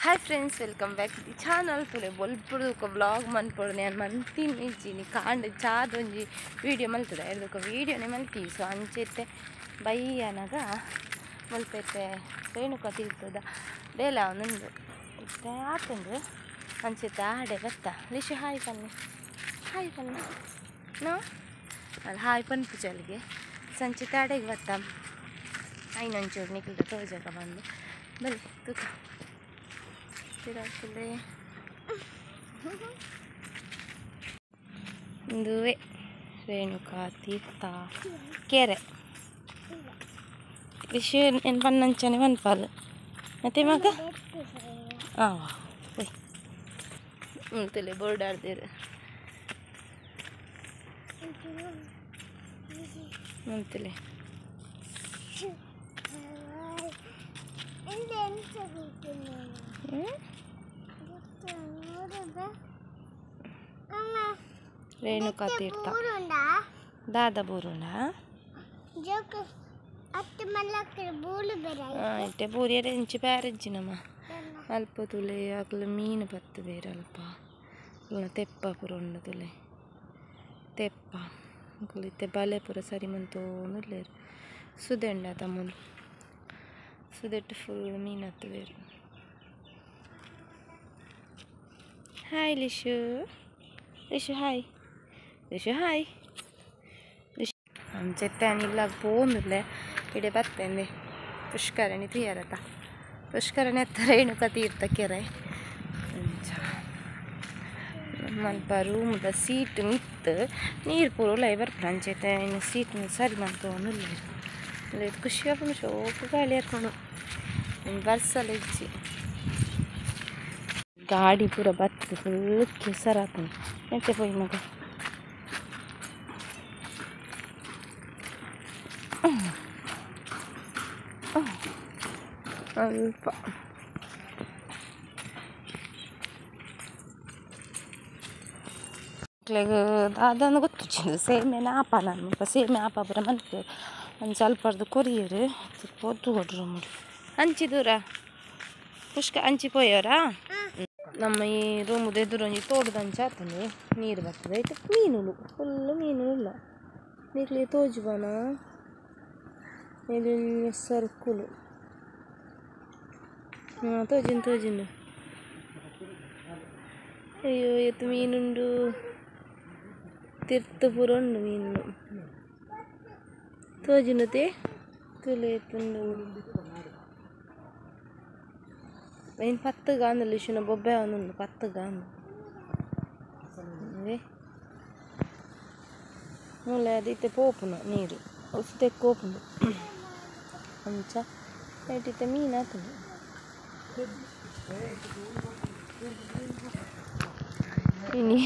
Hi friends, welcome back to the channel. ತುಲೆ ಬೊಲ್ಪುಡು blog ಮನ್ಪೊಡು ನಾನು ಮಂತಿನ ಇಜ್ಜಿನಿ ಕಾಂಡ ಚಾದೊಂಜಿ ವೀಡಿಯೋ ಮಲ್ತದ ಎರ್ದೊಕ ವೀಡಿಯೋನೇ ಮಲ್ತಿ. ಸೊ ಅಂಚೆತ್ತೆ ಬೈಯನಗ ಮುಲ್ಪೆತ್ತೆ ರೇಣುಕ ತೀರ್ಥದ ಬೇಲ ಒಂದೊಂದು ಇತ್ತೆ ಆತಂದು ಅಂಚೆತ್ತೆ ಆಡೆ ಬತ್ತ ಲಿಶು ಹಾಯ್ ಪನ್ನಿ ಹಾಯ್ ಪನ್ನಿ ನೋ ಅಲ್ಲಿ ಹಾಯ್ ಪನ್ಪು ಚಲಿಗೆ ಸಂಚಿತ ಆಡೆಗೆ ಬತ್ತ ಐನೊಂಚೂರು ನಿಕ್ಲ್ದ ತೋಜಗ ಬಂದು ಬಲ್ಲಿ ತೂಕ ಇಂದುವೆ ರೇಣುಕಾ ತೀರ್ಥ ಕೆರೆ ವಿಷಯ ಏನು ಪನ್ನಂಚನೆ ಮನ್ಪಾಲು ಮತ್ತೆ ಮಗ ಹಾಂ ತಲೆ ಬೋರ್ಡ್ ಆಡ್ದಿರು ಅಂತಲೇ ರೇಣುಕಾ ತೀರ್ಥ ದಾದ ಬೂರುಂಡ ಇಟ್ಟೆ ಬೂರಿಯರೆ ಇಂಚಿ ಪ್ಯಾರೆಜ್ಜಿನಮ್ಮ ಅಲ್ಪ ತುಲೆ ಅಕ್ಲು ಮೀನು ಪತ್ತು ಬೇರೆ ಅಲ್ಪ ತೆಪ್ಪ ಪೂರ ಉಂಡು ತುಲೆ ತೆಪ್ಪ ಅಕ್ಲು ಇತ್ತೆ ಬಲೆ ಪೂರ ಸರಿ ಮಂತೋಂದುಲ್ಲೇರು ಸುದೆ ಉಂಡ ತಮ್ಮಲು ಸುದೆಟ್ಟು ಫುಲ್ ಮೀನು ಹತ್ತು ಬೇರು. Hi Lishu, Lishu hi, Lishu hi. Lishu ಅಂಚೆತ್ತೆ ಇಲ್ಲಾಗ ಪೋಂದುಲ್ಲೆ ಇಡೆ ಬತ್ತೇನೆ ಪುಷ್ಕರಣಿ ತುಯ್ಯಾರತ ಪುಷ್ಕರಣಿ ಹತ್ತ ರೇಣುಕಾ ತೀರ್ಥ ಕೆರೆ ಅಂಚ ಮಲ್ಪ ರೂಮ್ದ ಸೀಟ್ ಮಿತ್ತು ನೀರು ಪೂರ ಉಲಾಯಿ ಬರ್ಪುಂಡು ಅಂಚೆತ್ತೆ ಇನ್ನು ಸೀಟ್ ಸರಿ ಮಂತೋಂದುಲ್ಲೆರ್ ಇದು ಖುಷಿ ಆಪುಂಡು ಶೋಕು ಗಾಳಿ ಏರ್ಕೊಂಡು ಬರ್ಸಲ ಇಜ್ಜಿ ಗಾಡಿ ಪೂರ ಬತ್ತು ಫುಲ್ ಕೆಸರಾಪುಂಡು ಎಂಚ ಪೋಯಿ ಮಗ ಅಲ್ಪ ದಾದಾನ ಗೊತ್ತುಜ್ಜಿಂದು ಸೇಮೆನ ಆಪ ನಾನು ಸೇಮೆ ಆಪ ಪೂರ ಮನ್ಪುವೆರ್ ಒಂಜಿ ಅಲ್ಪರ್ದು ಕೊರಿಯೆರ್ ಪೊದ್ದು ಕೊಡ್ರು ಮುಡು ಅಂಚಿ ದೂರ ಪುಷ್ಕ ಅಂಚಿ ಪೋಯೋರಾ. ನಮ್ಮ ಈ ರೂಮುದ ಎದುರು ಒಂಜಿ ತೋಡುದಂಚ ಆತುಂಡು ನೀರು ಬರ್ತದೆ ಇತ್ತೆ ಮೀನುಲು ಫುಲ್ ಮೀನುಲು ಉಲ್ಲ ನಿಕ್ಲೆ ತೋಜುವನ ಎಲ್ಯ ಸರ್ಕುಲು ಹಾಂ ತೋಜುಂಡು ತೋಜುಂಡು. ಅಯ್ಯೋ ಏತ್ ಮೀನುಂಡು ತಿರ್ತು ಪೂರ ಉಂಡು ಮೀನು ತೋಜುಂಡುತೆ ತುಲೆ ಏತುಂಡು ಐನ್ ಪತ್ತು ಗಾಂದು ಲಿಶುನ ಬೊಬ್ಬೆ ಒಂದುಂಡು ಪತ್ತು ಗಾಂದು ಮೂಲೆ ಅದು ಇತ್ತೆ ಪೋಪುನ ನೀರು ಉಸುತೆಕ್ ಪೋಪುಂಡು ಅಂಚ ಐಟ್ ಇತ್ತೆ ಮೀನು ಆತುಂಡು. ಇನಿ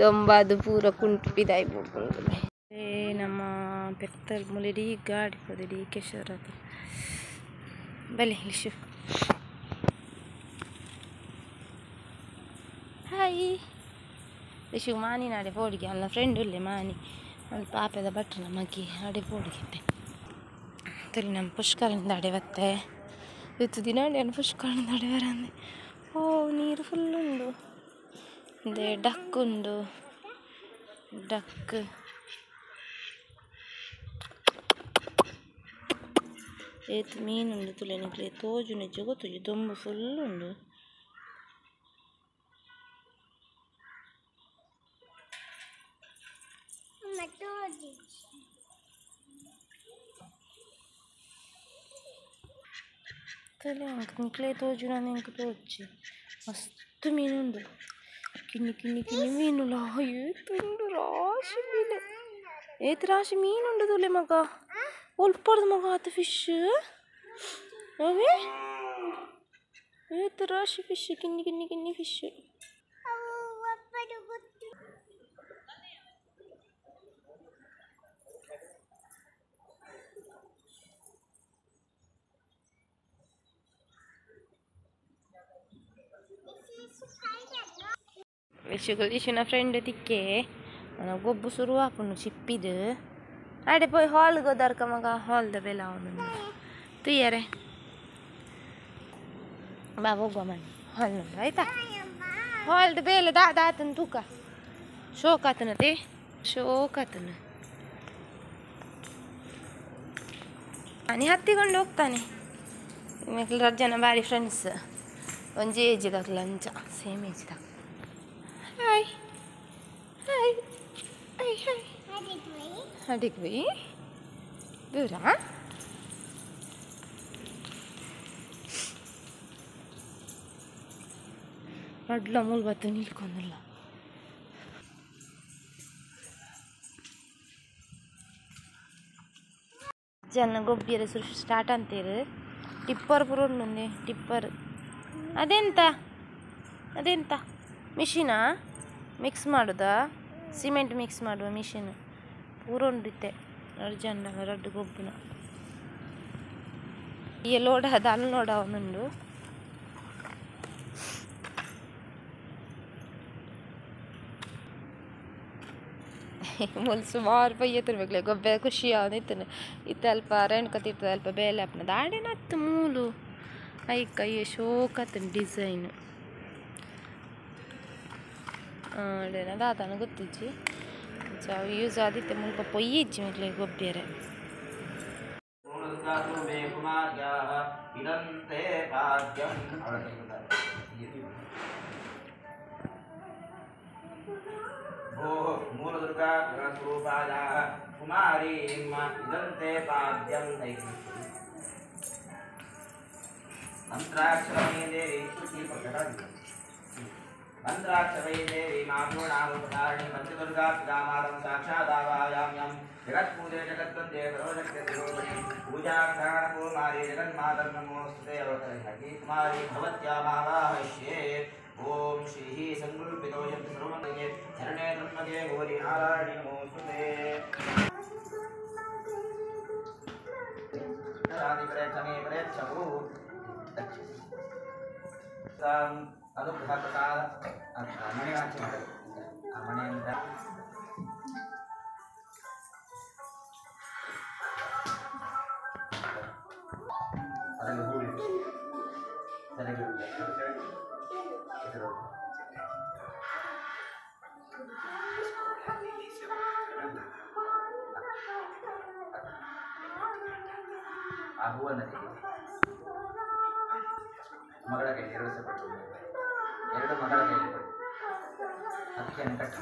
ದೊಂಬಾದು ಪೂರ ಕುಂಟು ಪಿದಾಯಿ ಪೋಪುಂಡು. ಏ ನಮ್ಮ ಪೆತ್ತಲ್ ಮೂಲೆ ಇಡೀ ಗಾಡಿ ಪೋದು ಇಡೀ ಕೆಸರಾತು. ಬಲೆ ಲಿಶು ಹಾಯ್ ಲಿಶು ಮಾನಿನ ಆಡೆ ಪೋಡಿಗೆ ಅಲ್ಲ ಫ್ರೆಂಡ್ ಉಲ್ಲೆ ಮಾನಿ ಅಲ್ಲಿ ಪಾಪದ ಭಟ್ರನ ಮಗಿ ಆಡೆ ಪೋಡಿಗೆ ತುಲಿ ನಮ್ಮ ಪುಷ್ಕರಣಿಂದ ಆಡೆ ಬತ್ತೆ ಇತ್ತು ದಿನ ನಾನು ಪುಷ್ಕರಣಿಂದ ಆಡೆ ಬರಂದೆ. ಓ ನೀರು ಫುಲ್ ಉಂಡು ಅದೇ ಡಕ್ ಉಂಡು ಡಕ್ ಏತ್ ಮೀನುಂಡು ತುಲೆ ನಿಕ್ಲೆ ತೋಜು ನಿಜ ಗೊತ್ತುಜಿ ದೊಂಬು ಫುಲ್ ಉಂಡು. ತಲೆ ನಿಕ್ಲೆ ತೋಜುನ ಎಂಕ್ ತೋಜಿ ಮಸ್ತ್ ಮೀನುಂಡು ಕಿನ್ನಿ ಕಿನ್ನಿ ಕಿನ್ನಿ ಮೀನುಲ ಏತುಂಡು ರಾಶಿ ಮೀನು ಏತ್ ರಾಶಿ ಮೀನುಂಡು ತುಲೆ ಮಗ ಒಲ್ಪರ್ದು ಮಗ ಆತ ಫಿಶ್ ಅವೇ ಏತ್ ರಾಶಿ ಫಿಶ್ ಕಿನ್ನಿ ಕಿನ್ನಿ ಕಿನ್ನಿ ಫಿಶ್. ಲಿಶುನ ಫ್ರೆಂಡ್ ತಿಕ್ಕೆ ಗೊಬ್ಬು ಶುರು ಆಪುಂಡು ಚಿಪ್ಪಿದು ಆಡೆ ಪೋಯ್ ಹಾಲ್ಗೆ ಹೋದಾರ್ಕ ಮಗ ಹಾಲ್ದ ಬೆಲ ಅವನು ತುಯ್ಯರೆ. ಬಾ ಹೋಗುವ ಮನೆ ಹಾಲ್ ನೋಡು ಆಯ್ತಾ. ಹಾಲ್ದು ಬೇಲೆ ದಾತನ ತೂಕ ಶೋಕ್ ಆತನತೆ ಶೋಕ್ ಆತನ ನೀ ಹತ್ತಿಕೊಂಡು ಹೋಗ್ತಾನೆ. ಮೆಕ್ಲು ಜನ ಬಾರಿ ಫ್ರೆಂಡ್ಸ್ ಒಂಜಿ ಏಜ್ ದಾಕ್ಲ ಅಂಚ ಸೇಮ್ ಏಜ್ ದಾಕ್. ಹಾಯ್ ಹಾಯ್ ಹಾಯ್ ಹಾಯ್ ಅಡಿಗೆ ಬೈ ದೂರ ಅಡ್ಲ ಮೂಲ ಬತ್ತು ನಿಲ್ಕೊಂದಿಲ್ಲ. ಜನ ಗೊಬ್ಬಿಯರ ಸುರು ಸ್ಟಾರ್ಟ್ ಅಂತೀರಿ. ಟಿಪ್ಪರ್ ಪೂರ ಉಂಡು ಟಿಪ್ಪರ್. ಅದೆಂತ ಅದೆಂತ ಮಿಷಿನಾ ಮಿಕ್ಸ್ ಮಾಡೋದಾ? ಸಿಮೆಂಟ್ ಮಿಕ್ಸ್ ಮಾಡುವ ಮಿಷಿನ್ ಪೂರ ಉಂಡಿತ್ತೆ. ಎರಡು ಜನ ರಡ್ಡು ಗೊಬ್ಬುನ ಈ ಲೋಡ ಅದು ಅಲ್ಲಿ ನೋಡ ಒಂದುಂಡು. ಮುಲ್ ಸುಮಾರು ಪಯ್ಯ ತಿರ್ಬೇಕಲೆ ಗೊಬ್ಬೆ ಖುಷಿ ಅವನಿತ್ತನೆ ಇತ್ತೆ ಅಲ್ಪ ರೇಣುಕ ತಿರ್ತದೆ ಅಲ್ಪ ಬೇಲೆ ಅಪ್ಪನ ದಾಡೇನತ್ತು ಮೂಲು ಐಕ ಅಯ್ಯೋ ಶೋಕತ್ತನ ಡಿಸೈನ್ ಆಡೇನ ದಾತನ ಗೊತ್ತಿಜ್ಜಿ ಅವು ಯೂಸ್ ಆದಿತ್ತೆ ಮುಲ್ಪ ಪೊಯ್ಯಿಜ್ಜಿ ಮೆಕ್ಲೆ ಗೊಬ್ಬಿಯರೆ. मूलदुर्गा स्वरूपायाः कुमारीम् इदं ते पाद्यं मन्त्राक्षरमयी देवी मन्त्राक्षरमयी देवी मातॄणामुपधारिणी पञ्चदुर्गा पितामातं साक्षादावायाम्यं जगत्पूजे जगद्वन्दे सर्वशक्तिस्वरूपिणी पूजाघ्राणकुमारी जगन्मातर् नमोऽस्तुते. अवतरहि कुमारी भवत्या मावाहयिष्ये. ओम श्रीः संकल्पितो यत् सर्वमये शरणे त्र्यम्बके गौरी नारायणि नमोऽस्तुते. ಅನುಗ್ರಹ ಪ್ರಸಾದ ಮಣೆ ಆ ಮಣೆಯಿಂದ ಅದರಲ್ಲಿ ಹೂವಿಟ್ಟು ಸೆರಗಿಟ್ಟು ಆ ಹೂವನ್ನು ತೆಗೆದು ಮಗಳ ಕೈಲಿ ಎರಡು ಸಪಟ್ಟು ಎರಡು ಮಗಳ ಕೈಲಿ ಕೊಡಿ. ಅಕ್ಕಿಯನ್ನು ಕಟ್ಟಿ.